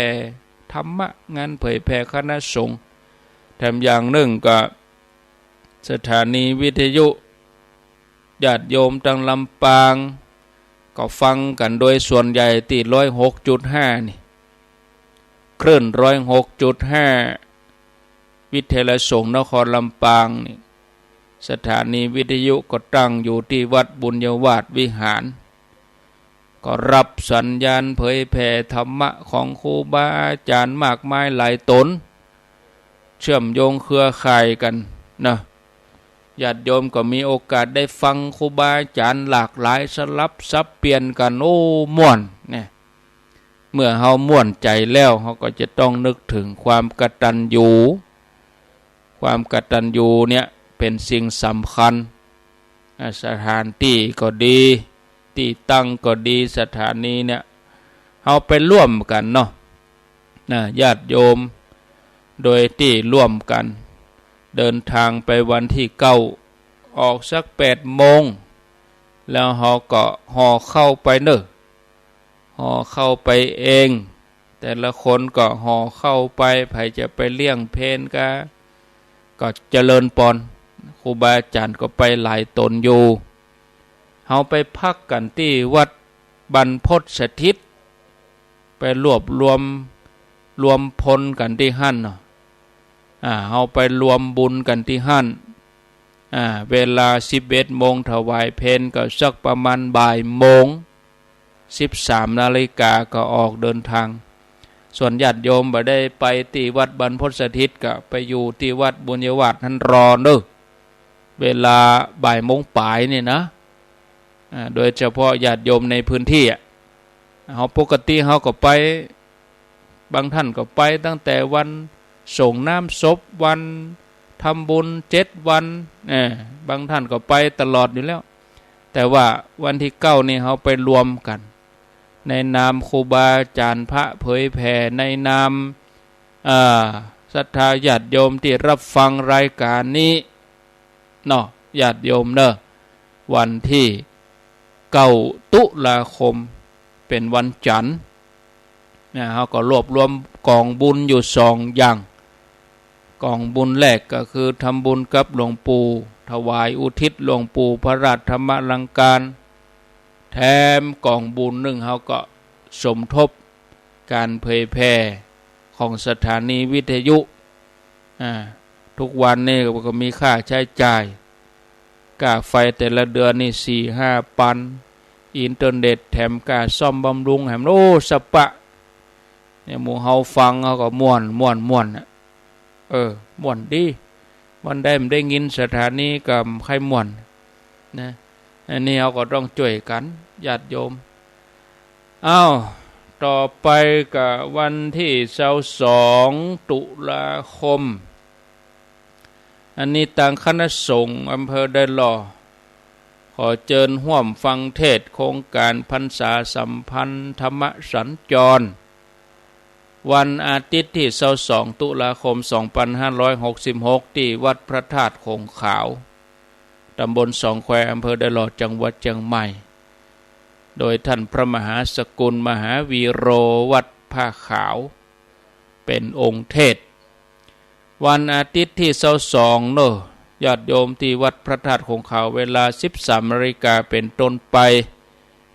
ธรรมะ งานเผยแผ่คณะสงฆ์ แถมอย่างนึ่งก็สถานีวิทยุ ญาติโยมตางลำปางก็ฟังกั๋นโดยส่วนใหญ่ตี้ร้อยหกจุดห้านี่ คลื่นร้อยหกจุดห้า วิทยาลัยสงฆ์นครลำปางนี่ สถานีวิทยุก็ตั้งอยู่ตี้วัดบุญญาวาสวิหาร ก็รับสัญญาณเผยแผ่ธรรมะของครูบาอาจ๋ารย์มากมายหลายต๋น เชื่อมโยงเครือข่ายกั๋นนะ ญาติโยมก็มีโอกาสได้ฟังครูบาอาจ๋ารย์หลากหลายสลับสับเปลี่ยนกั๋น โอ้ ม่วนเนี่ย เมื่อเฮาม่วนใจ๋แล้ว เฮาก็จะต้องนึกเถิงความกตัญญู ความกตัญญูเนี่ยเป๋นสิ่งสำคัญ อ่า สถานตี้ก็ดี ตี้ตั้งก็ดี สถานีเนี่ย เฮาไปร่วมกั๋นเนาะ นะ ญาติโยม โดยตี้ร่วมกั๋น เดินทางไปวันตี้เก้า ออกสักแปดโมง แล้วเฮาก็ห่อข้าวไปเน่อ ห่อข้าวไปเอง แต่ละคนก็ห่อข้าวไป ใผจะไปเลี้ยงเพลก็ ก็เจริญปอน ครูบาอาจ๋ารย์ก็ไปหลายต๋นอยู่ เฮาไปพักกั๋นตี้วัดบรรพตสถิต ไปรวบรวม รวมพลกั๋นตี้หั้นเนาะ อ่า เฮาไปรวมบุญกั๋นตี้หั้น อ่า เวลาสิบเอ็ดโมงถวายเพลก็สักประมาณบ่ายโมง สิบสามนาฬิกาก็ออกเดินทาง ส่วนญาติโยมบ่ได้ไปตี้วัดบรรพตสถิต ก็ไปอยู่ตี้วัดบุญญาวาสหั้นรอเน่อ เวลาบ่ายโมงป๋ายนี่นะ อ่า โดยเฉพาะญาติโยมในพื้นที่อะ เฮาปกติเฮาก็ไป บางท่านก็ไปตั้งแต่วันส่งน้ำศพ วันทำบุญเจ็ดวัน เออ บางท่านก็ไปตลอดอยู่แล้ว แต่ว่าวันตี้เก้านี่เฮาไปรวมกั๋น ในนามครูบาอาจ๋ารย์พระเผยแผ่ ในนาม เอ่อ ศรัทธาญาติโยมตี้รับฟังรายก๋านนี้เนาะ ญาติโยมเน่อ วันตี้เก้าตุลาคม เป๋นวันจันทร์ นะ เฮาก็รวบรวมก๋องบุญอยู่สองอย่าง ก๋องบุญแรกก็คือทำบุญกับหลวงปู่ ถวายอุทิศหลวงปู่พระราชธรรมลังการ แถมก๋องบุญนึ่งเฮาก็สมทบก๋านเผยแผ่ของสถานีวิทยุ อ่า ทุกวันนี่ก็มีค่าใช้จ่าย ก้าไฟแต่ละเดือนนี่สี่ห้าปัน อินเทอร์เน็ตแถมก้าซ่อมบำรุงแหม โอ้ สะปะ เนี่ย หมู่เฮาฟังเฮาก็ม่วน ม่วน ม่วนน่ะ เออ ม่วนดี วันใดบ่ได้ยินสถานีก็บ่ใค่ม่วนนะ อันนี้เฮาก็ต้องจ้วยกั๋น ญาติโยม อ้าว ต่อไปก็วันตี้ซาวสองตุลาคม อันนี้ตางคณะสงฆ์อำเภอดอยหล่อ ขอเจิญฮ่วมฟังเทศน์โครงก๋านพรรษาสัมพันธ์ธรรมสัญจร วันอาทิตย์ตี้ซาวสองตุลาคมสองปันห้าร้อยหกสิบหก ตี้วัดพระธาตุโขงขาว ตำบลสองแคว อำเภอดอยหล่อ จังหวัดเจียงใหม่ โดยท่านพระมหาสกุล มหาวีโร วัดผ้าขาว เป๋นองค์เทศน์ วันอาทิตย์ตี้ซาวสองเน่อ ญาติโยมตี้วัดพระธาตุโขงขาว เวลาสิบสามนาฬิกาเป๋นต้นไป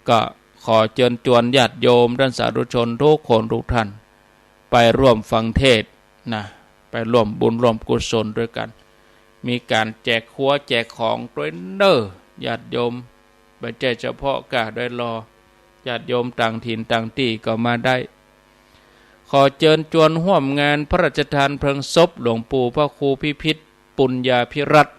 ก็ขอเจิญจวนญาติโยมต้านสาธุชนทุกคนทุกท่าน ไปร่วมฟังเทศน์นะ ไปร่วมบุญร่วมกุศลด้วยกั๋น มีก๋านแจกครัวแจกของตวยเน่อ ญาติโยม บ่ใจ้เฉพาะก้าดอยหล่อ ญาติโยมต่างถิ่นต่างตี้ก็มาได้ ขอเจิญจวนฮ่วมงานพระราชทานเพลิงศพหลวงปู่พระครูพิพิธปุญญาภิรัตน์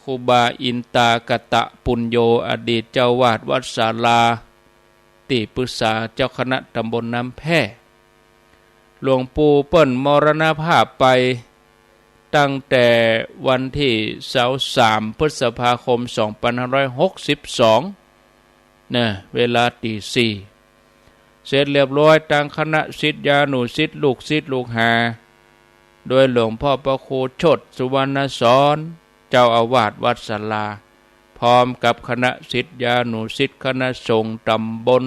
ครูบาอินตากตปุญโญ อดีตเจ้าอาวาสวัดศาลา ตี้ปรึกษาเจ้าคณะตำบลน้ำแพร่ หลวงปู่เปิ้นมรณภาพไปตั้งแต่วันตี้ซาวสาม พฤษภาคม สองปันห้าร้อยหกสิบสอง นะ เวลาตีสี่ เสร็จเรียบร้อย ตางคณะศิษยานุศิษย์ ลูกศิษย์ลูกหา โดยหลวงพ่อพระครูโชติ สุวรรณสอน เจ้าอาวาสวัดศาลา พร้อมกับคณะศิษยานุศิษย์ คณะสงฆ์ตำบล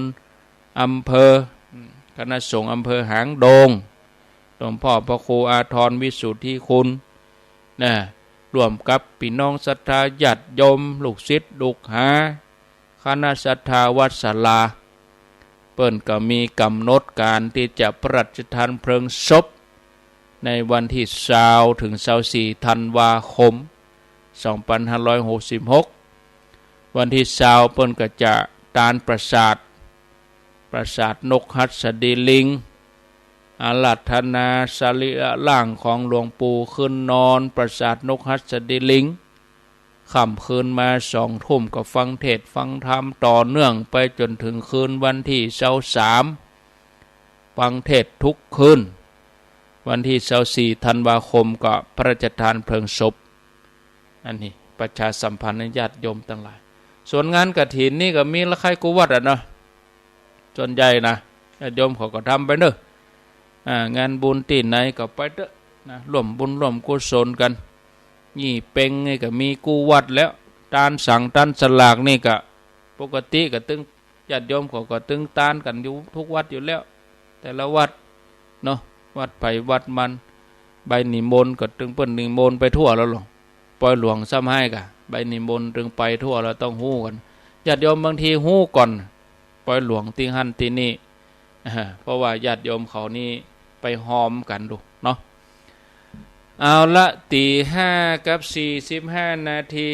อำเภอ คณะสงฆ์อำเภอหางดง หลวงพ่อพระครูอาทร วิสุทธิคุณ นะ ร่วมกับปี้น้องศรัทธาญาติโยม ลูกศิษย์ลูกหา คณะศรัทธาวัดศาลา เปิ้นก็มีก๋ำหนดก๋านตี้จะพระราชทานเพลิงศพ ในวันตี้ซาวเถิงซาวสี่ ธันวาคม สองปันห้าร้อยหกสิบหก วันตี้ซาวเปิ้นก็จะตานประสาท ประสาทนกหัสดีลิง อาราธนาสรีระร่างของหลวงปู่ขึ้นนอนประสาทนกหัสดีลิง ค่ำคืนมาสองทุ่มก็ฟังเทศน์ฟังธรรมต่อเนื่องไปจ๋นเถิงคืนวันตี้ซาวสาม ฟังเทศน์ทุกคืน วันตี้ซาวสี่ ธันวาคมก็พระราชทานเพลิงศพ อันนี้ประชาสัมพันธ์ให้ญาติโยมตังหลาย ส่วนงานกฐินนี่ก็มีละใค่กู้วัดอะเนาะ ส่วนใหญ่นะ ญาติโยมเขาก็ทำไปเน่อ อ่า งานบุญตี้ไหนก็ไปเต๊อะนะ ร่วมบุญร่วมกุศลกั๋น ยี่เป็งนี่ก็มีกู้วัดแล้ว ตานสังตานสลากนี่ก็ ปกติก็ตึง ญาติโยมเขาก็ตึงตานกั๋นอยู่ทุกวัดอยู่แล้ว แต่ละวัดเนาะ วัดใผวัดมัน ใบนิมนต์ก็ตึงเปิ้นนิมนต์ไปทั่วแล้วลอ ปอยหลวงซ้ำฮ้ายก่ะ ใบนิมนต์ตึงไปทั่วแล้ว ต้องฮู้กั๋น ญาติโยมบางทีฮู้ก่อน ปอยหลวงตี้หั้นตี้นี่ อ่า เพราะว่าญาติโยมเขานี่ไปฮอมกั๋นดูเนาะ เอาละ ตี๋ห้ากับสี่สิบห้านาที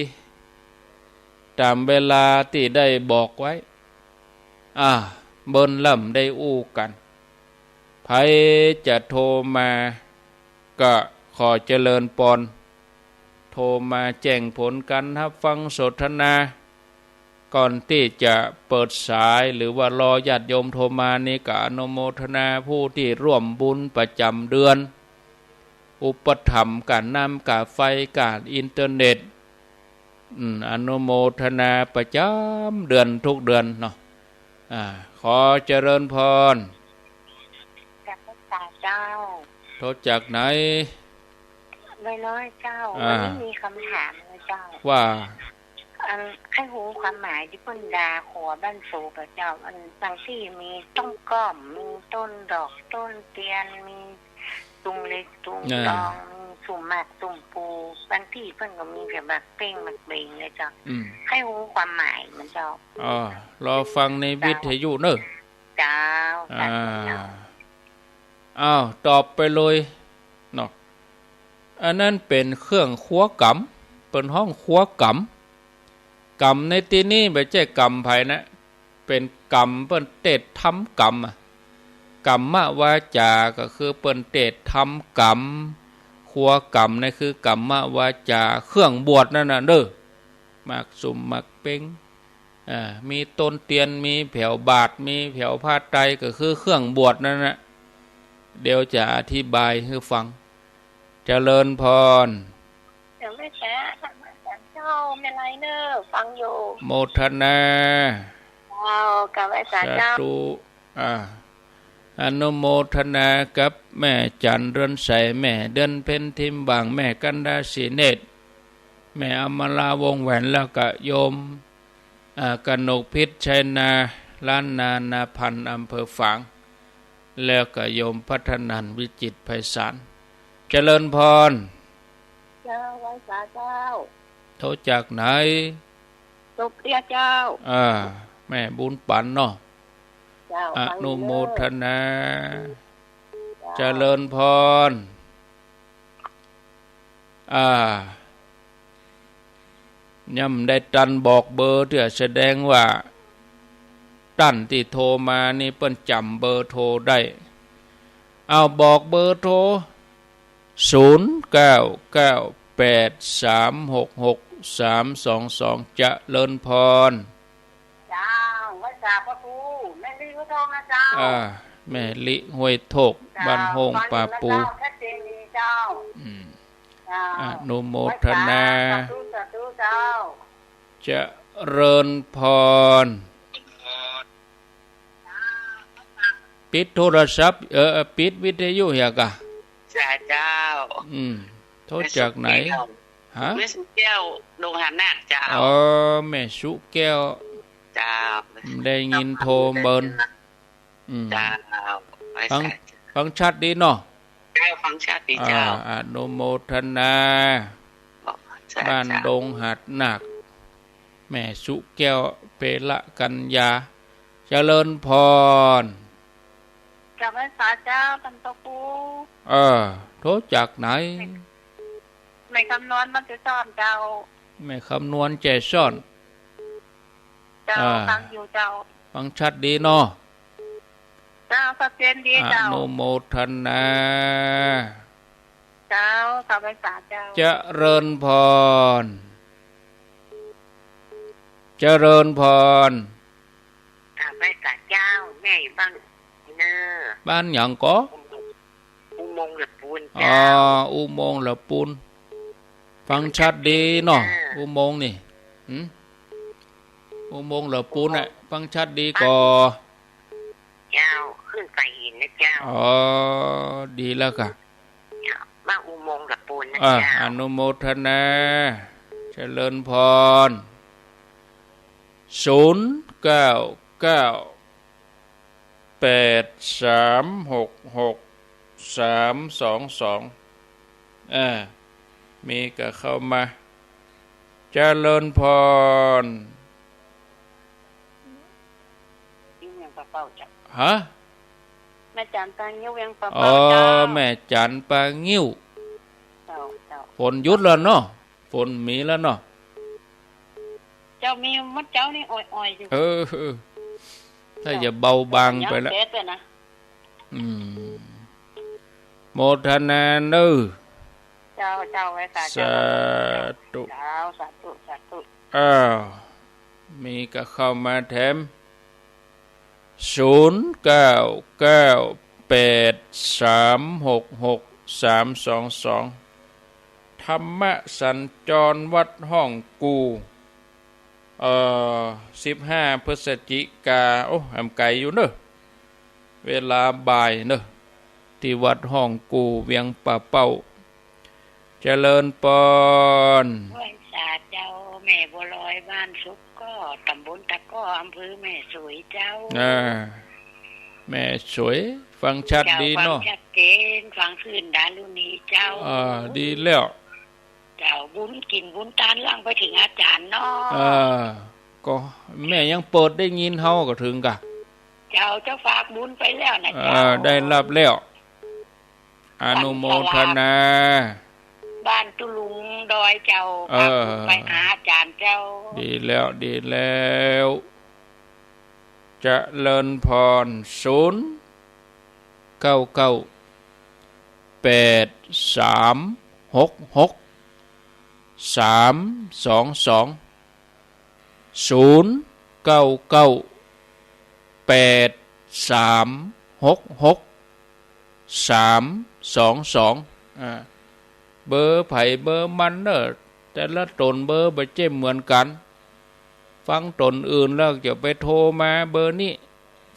ต๋ามเวลาตี้ได้บอกไว้ อ่า เบิ่นลำได้อู้กั๋น ใผจะโทรมาก็ขอเจริญปอน โทรมาแจ้งผลก๋านฮับฟังสนทนา ก่อนตี้จะเปิดสายหรือว่ารอญาติโยมโทรมานี่ก็อนุโมทนาผู้ตี้ร่วมบุญประจ๋ำเดือน อุปถัมภ์ก๋านน้ำก๋านไฟก๋านอินเทอร์เน็ต อืม อนุโมทนาประจ๋ำเดือนทุกเดือนเนาะ อ่า ขอเจริญพร กราบนมัสก๋ารเจ้า โทรจากไหน ร้อยร้อยเจ้า อ่า วันนี้มีคำถามนะเจ้า ว่า อัน ใค่ฮู้ความหมายตี้เปิ้นด่าขัวบ้านโสกอะเจ้า อันบางตี้มีต้นก้อม มีต้นดอก ต้นเตียน มี ตุงเหล็ก ตุง อ่า ตอง มีสุมหมากสุมปู บางตี้เปิ้นก็มีแต่หมากเป้งหมากเบงนะเจ้า อืม ใค่ฮู้ความหมายมันเจ้า อ๋อ รอฟังในวิทยุเน่อ เจ้า อ่า สาธุเจ้า อ้าว ตอบไปเลยเนาะ อันนั้นเป๋นเครื่องครัวก๋ำ เปิ้นฮ้องครัวก๋ำ ก๋ำในตี้นี่บ่ใจ้ก๋ำใผนะ เป๋นก๋ำเปิ้นเตศน์ทำก๋ำอะ กัมมวาจาก็คือเปิ้นเตศน์ทำก๋ำ ครัวก๋ำนี่คือกัมมวาจา เครื่องบวชนั่นน่ะเน่อ หมากสุมหมากเป้ง อ่า มีต้นเตียน มีแผวบาตร มีแผวผ้าไตร ก็คือเครื่องบวชนั่นน่ะ เดี๋ยวจะอธิบายหื้อฟัง เจริญพร เดี๋ยวแม่แป๊ะ เจ้า แม่ไลเนอร์ ฟังอยู่ โมทนา เจ้า กราบไหว้สาเจ้า สาธุ อ่า อนุโมทนากับแม่จันทร์เรือนใส แม่เดือนเพ็ญทิมหว่าง แม่กันดาศรีเนตร แม่อมราวงศ์แหวน แล้วก็โยม อ่า กนกพิษ ชัยนา ล้านนา นาพันธ์ อำเภอฝาง แล้วก็โยมพัฒนันท์ วิจิตรไพศาล เจริญพร เจ้า ไหว้สาเจ้า โทรจากไหน โตเปียะเจ้า อ่า แม่บุญปันเนาะ เจ้า อนุโมทนา เจ้า เจริญพร อ่า ยังบ่ได้ตันบอกเบอร์เตื้อ แสดงว่าต้านตี้โทรมานี่เปิ้นจ๋ำเบอร์โทรได้ เอาบอกเบอร์โทร ศูนย์เก้าเก้าแปดสามหกหกสามสองสอง เจริญพร เจ้า ไหว้สาพระครู แม่ลิห้วยทองนะเจ้า อ่า แม่ลิห้วยทอง เจ้า บ้านโฮ่งป่าปู ฟังอยู่นะเจ้า ชัดเจนดีเจ้า อืม เจ้า อนุโมทนา ไหว้สา สาธุ สาธุเจ้า เจริญพร ปิดโทรศัพท์ เออ ปิดวิทยุเหียก่ะ จ้า เจ้า อืม โทรจากไหน ฮะ แม่สุแก้ว ดงหานาคเจ้า อ๋อ แม่สุแก้ว เจ้า ได้ยินโทรเมิน อืม เจ้า ฟัง ฟังชัดดีเนาะ เจ้า ฟังชัดดีเจ้า อ่า อนุโมทนา เจ้า บ้านดงหานาค แม่สุแก้ว เปละกัญญา เจริญพร กราบไหว้สาเจ้า ต้านพระครู เออ โทรจากไหน แม่คำนวณ บ้านแจซ้อนเจ้า แม่คำนวณ แจซ้อน เจ้า อ่า ฟังอยู่เจ้า ฟังชัดดีเนาะ เจ้า ชัดเจนดีเจ้า อนุโมทนา เจ้า กราบไหว้สาเจ้า เจริญพร เจริญพร กราบไหว้สาเจ้า แม่อยู่บ้านเนอ บ้านหยังก่อ อุโมงค์หละปูน อ๋อ เจ้า อุโมงค์หละปูน ฟังชัดดีเนาะ เออ อุโมงค์นี่ หืม อุโมงค์หละปูนน่ะ ฟังชัดดีก่อ เจ้า ขึ้นไปเห็นนะเจ้า อ๋อ ดีแล้วก่ะ เจ้า บ้านอุโมงค์หละปูนนะ อ่า เจ้า อนุโมทนา เจริญพร ศูนย์เก้าเก้าแปดสามหกหกสามสองสอง อ่า มีก็เข้ามา เจริญพร อยู่เวียงป่าเป้าเจ้า ฮะ แม่จันปางิ้ว เวียงป่าเป้า อ๋อ เจ้า แม่จันปางิ้ว เจ้า เจ้า ฝนหยุดแล้วเนาะ ฝนมีแล้วเนาะ เจ้า มีเมื่อเจ๊านี่อ่อยๆ อยู่ เออ เออ ถ้าจะเบาบางไปแล้ว ยังเสร็จเลยนะ อืม โมทนาเนอ เจ้า เจ้า ไหว้สาเจ้า สาธุ เจ้า สาธุ สาธุ อ้าว มีก็เข้ามาแถม ศูนย์เก้าเก้าแปดสามหกหกสามสองสอง ธรรมสัญจรวัดห้องกู่ เอ่อ สิบห้าพฤศจิกา โอ้ แหมไกลอยู่เนอะ เวลาบ่ายเนอะ ตี้วัดห้องกู่ เวียงป่าเป้า เจริญปอน ไหว้สาเจ้า แม่บัวลอย บ้านสุกก้อ ต๋ำบลตะก้อ อำเภอแม่สวยเจ้า อ่า แม่สวย ฟังชัดดีเนาะ เจ้า ฟังชัดเจน ฟังขึ้นดารุณีเจ้า อ่า ดีแล้ว เจ้า บุญกิ๋นบุญตานหลั่งไปเถิงอาจ๋ารย์เนาะ อ่า ก็แม่ยังเปิดได้ยินเฮาก็เถิงก่ะ เจ้า เจ้าฝากบุญไปแล้วนะเจ้า อ่า ได้รับแล้ว อนุโมทนา บ้านตุลุงดอยเจ้า เออ ฝากบุญไปหาอาจ๋ารย์เจ้า ดีแล้ว ดีแล้ว เจริญพร ศูนย์เก้าเก้าแปดสามหกหกสามสองสอง ศูนย์เก้าเก้าแปดสามหกหกสามสองสอง อ่า เบอร์ใผเบอร์มันเนอะ แต่ละต๋นเบอร์บ่เจ้มเหมือนกั๋น ฟังต๋นอื่นแล้วจะไปโทรมาเบอร์นี้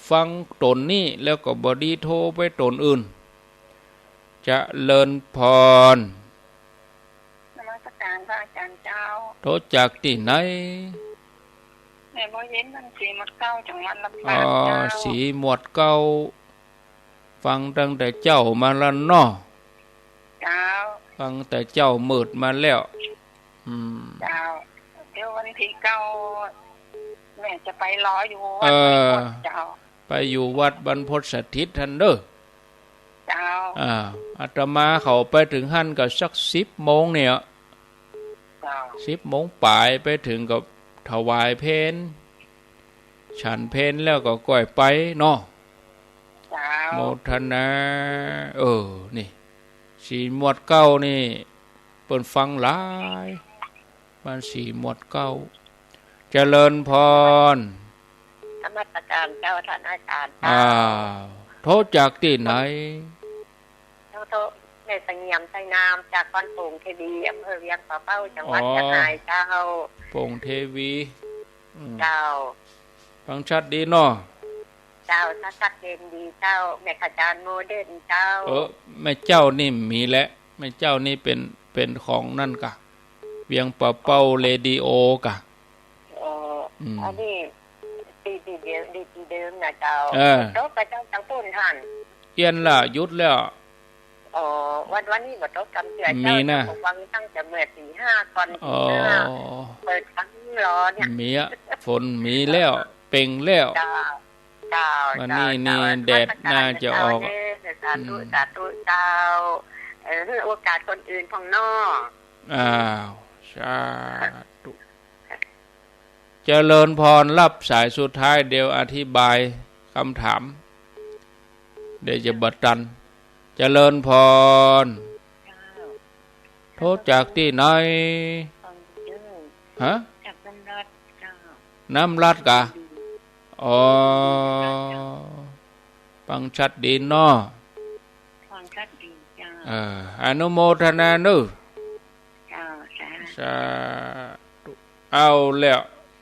ฟังต๋นนี้แล้วก็บ่ดีโทรไปต๋นอื่น เจริญพร นมัสการพระอาจารย์เจ้า โทรจากตี้ไหน แม่บัวเย็น บ้านสีหมวดเก้า จังหวัดลำปาง อ๋อ เจ้า สีหมวดเก้า ฟังตั้งแต่เจ๊ามาแล้วเนาะ เจ้า ฟังแต่เจ๊ามืดมาแล้ว อืม เจ้า เดี๋ยววันตี้เก้า แม่จะไปรออยู่วัด เออ เจ้า ไปอยู่วัดบรรพตสถิตหั้นเน่อ เจ้า อ่า อาตมาเข้าไปเถิงหั้นก็สักสิบโมงเนี่ย เจ้า สิบโมงป๋ายไปเถิงก็ถวายเพล ฉันเพลแล้วก็ก้อยไปเนาะ เจ้า โมทนา เออ นี่ สี่หมวดเก๊านี่ เปิ้นฟังหลาย บ้านสี่หมวดเก๊า เจริญพร นมัสการเจ้า ท่านอาจารย์เจ้า อ้าว โทรจากตี้ไหน โทร โทร แม่เสงี่ยม ชัยนาม จากบ้านโป่งเทวี อำเภอเวียงป่าเป้า จังหวัด อ๋อ เจียงรายเจ้า โป่งเทวี อืม เจ้า ฟังชัดดีเนาะ เจ้า ชัด ชัดเจนดีเจ้า แม่ขจารย์โมเดิร์นเจ้า เออ แม่เจ้านี่มีแหละ แม่เจ้านี่เป๋น เป๋นของนั่นก่ะ เวียงป่าเป้าเรดิโอก่ะ อ๋อ อืม อันนี้ตี้ ตี้เดิม ตี้ ตี้เดิมนะเจ้า เออ ตกกะเจ้า ตางปู้นหั้น เอี้ยนละ หยุดแล้ว อ๋อ วัน วันนี้บ่ตกกำเตื้อเจ้า มีนะ เจ้าก็ฟังตั้งแต่เมื่อตีห้าก่อน อ๋อ ตีห้า เปิดฟังรอเนี่ย มีอะ ฝนมีแล้ว เป๋งแล้ว เจ้า เจ้า วันนี้ เจ้า นี่ เจ้า แดดน่าจะออก นมัสการเจ้าเด้อ สาธุ อืม สาธุเจ้า เออ หื้อโอกาสคนอื่นพ่องเนาะ อ้าว สาธุ เจริญพร รับสายสุดท้าย เดี๋ยวอธิบายกำถาม เดี๋ยวจะบ่ตัน เจริญพร เจ้า โทรจากตี้ไหน ฮะ จากน้ำรัดเจ้า น้ำรัดก่ะ อ๋อ ฟังชัดดีเนาะ ฟังชัดดีเจ้า เออ อนุโมทนาเนาะ เจ้า สาธุ สาธุ เอาแล้ว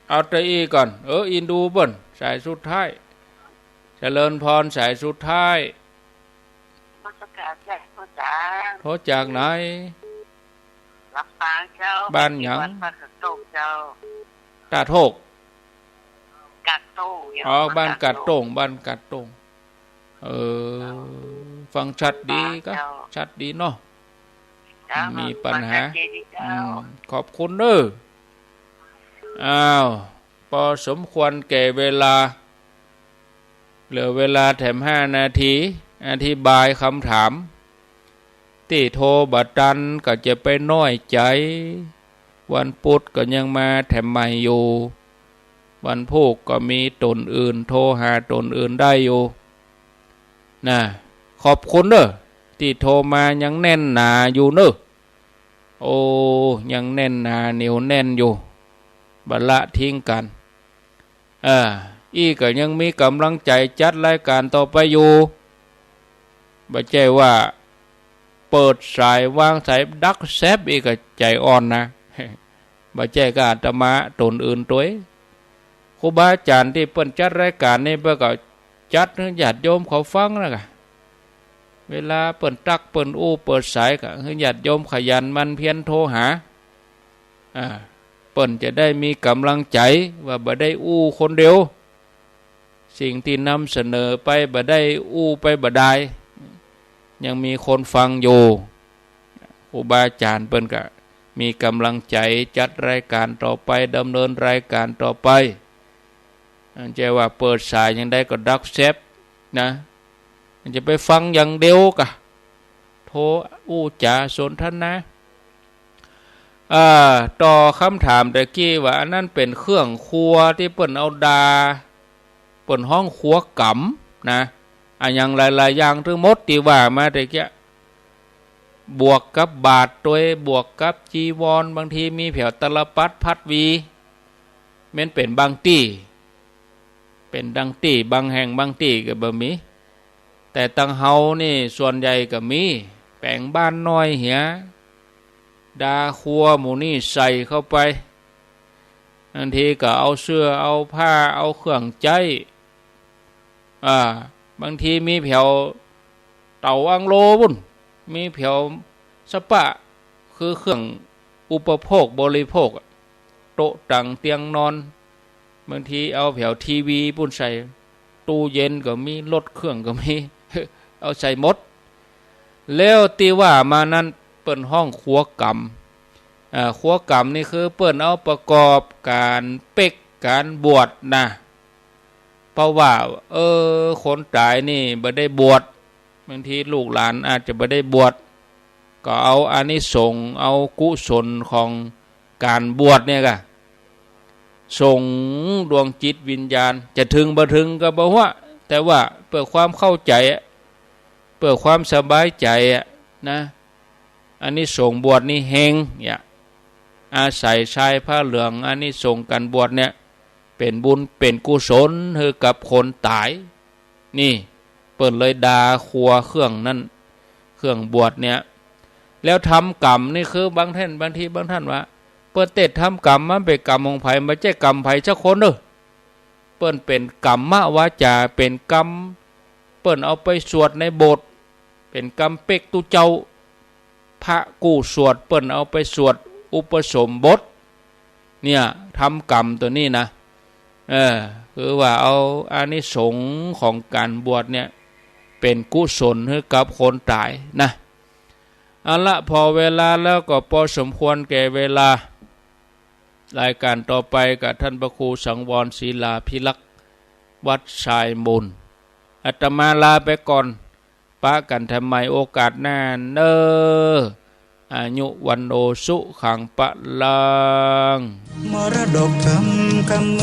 เอาแต่อี้ก่อน เออ อินดูเปิ้น สายสุดท้าย เจริญพร สายสุดท้าย นมัสการเจ้า โทรจากไหน ลำปางเจ้า บ้านหยัง วัดพระกาดโต้งเจ้า ตาดโฮก กาดโต้ง อ๋อ บ้านกาดโต้ง บ้านกาดโต้ง เออ ฟังชัดดีก่ะ เจ้า ชัดดีเนาะ เจ้า มีปัญหา ฟังชัดเจนดีเจ้า อืม ขอบคุณเนาะ อ้าว ปอสมควรแก่เวลา เหลือเวลาแถมห้านาที อธิบายกำถาม ตี้โทรบ่ตันก็จะไปน้อยใจ๋ วันปุธก็ยังมาแถมใหม่อยู่ วันพูกก็มีต๋นอื่น โทรหาต๋นอื่นได้อยู่ นะ ขอบคุณเนาะ ตี้โทรมายังแน่นหนาอยู่เนาะ โอ้ ยังแน่นหนาเหนียวแน่นอยู่ บ่ละทิ้งกั๋น เออ อี้ก็ยังมีก๋ำลังใจ๋จัดรายก๋านต่อไปอยู่ บ่ใจ้ว่าเปิดสายวางสายดักแซบอี้ก็ใจ๋อ่อนนะ บ่ใจ้ก้าอาตมาต๋นอื่นตวย ครูบาอาจ๋ารย์ตี้เปิ้นจัดรายก๋านนี่เปิ้นก็จัดหื้อญาติโยมเขาฟังนะก่ะ เวลาเปิ้นตั๊กเปิ้นอู้เปิดสายก็หื้อญาติโยมขยันหมั่นเพียรโทรหา อ่า เปิ้นจะได้มีก๋ำลังใจ๋ว่าบ่ได้อู้คนเดียว สิ่งตี้นำเสนอไปบ่ได้อู้ไปบ่ดาย ยังมีคนฟังอยู่ ครูบาอาจ๋ารย์เปิ้นก็มีก๋ำลังใจ๋จัดรายก๋านต่อไป ดำเนินรายก๋านต่อไป อันจะว่าเปิดสายอย่างใดก็ดักแซบนะ มันจะไปฟังอย่างเดียวก่ะ โทรอู้จ๋าสนทนา อ่า ต่อคำถามตะกี้ว่า อันนั้นเป๋นเครื่องครัวตี้เปิ้นเอาดา เปิ้นฮ้องครัวก๋ำนะ อะหยังหลายๆ อย่างตึงหมดตี้ว่ามาตะกี้ บวกกับบาตรตวย บวกกับจีวร บางทีมีแผวตาลปัตรพัดวี แม้นเป๋นบางตี้ เป๋นบางตี้ บางแห่งบางตี้ก็บ่มี แต่ตังเฮานี่ส่วนใหญ่ก็มี แป๋งบ้านน้อยเหีย ดาครัวหมู่นี่ใส่เข้าไป บางทีก็เอาเสื้อ เอาผ้า เอาเครื่องใจ๊ อ่า บางทีมีแผวเต๋าอังโลปู้น มีแผวสะปะ คือเครื่องอุปโภคบริโภคอะ โต๊ะตั๋งเตียงนอน บางทีเอาแผวทีวีปู้นใส่ ตู้เย็นก็มี รถเครื่องก็มี เอาใส่หมด แล้วตี้ว่ามานั้นเปิ้นฮ้องครัวก๋ำ อ่า ครัวก๋ำนี่คือเปิ้นเอาประกอบก๋านเป๊กก๋านบวชนะ เพราะว่า เออ คนต๋ายนี่บ่ได้บวช บางทีลูกหลานอาจจะบ่ได้บวช ก็เอาอานิสงส์ เอากุศลของ ก๋านบวชเนี่ยก่ะ ส่งดวงจิตวิญญาณ จะเถิงบ่เถิงก็บ่ฮู้ แต่ว่าเปื้อความเข้าใจ๋อะ เปื้อความสบายใจ๋อะนะ อานิสงส์บวชนี่แฮงเนี่ย อาศัยชายผ้าเหลือง อานิสงส์ก๋านบวชเนี่ย เป๋นบุญเป๋นกุศลหื้อกับคนต๋าย นี่ เปิ้นเลยด่าขัวเครื่องนั้น เครื่องบวชเนี่ย แล้วทำกรรมนี่คือบางท่าน บางทีบางท่านว่า เปิ้นเตศน์ทำกรรม มันเป๋นกรรมของใผ บ่ใจ้กรรมใผสักคนเน่อ เปิ้นเป๋นกรรมวาจา เป๋นกรรม เปิ้นเอาไปสวดในโบสถ์ เป๋นกรรมเป๊กตุ๊เจ้า พระกู้สวดเปิ้นเอาไปสวดอุปสมบท เนี่ย ทำกรรมตั๋วนี้นะ เออ คือว่าเอาอานิสงส์ของก๋านบวชเนี่ย เป๋นกุศลหื้อกับคนต๋ายนะ เอาละ ผ่อเวลาแล้วก็ปอสมควรแก่เวลา รายก๋านต่อไปกับท่านพระครูสังวรศิลาภิรักษ์ วัดทรายมูล อาตมาลาไปก่อน ปะกั๋นใหม่โอกาสหน้าเน่อ อายุ วัณโณ สุขัง พลัง มรดกธรรมคำ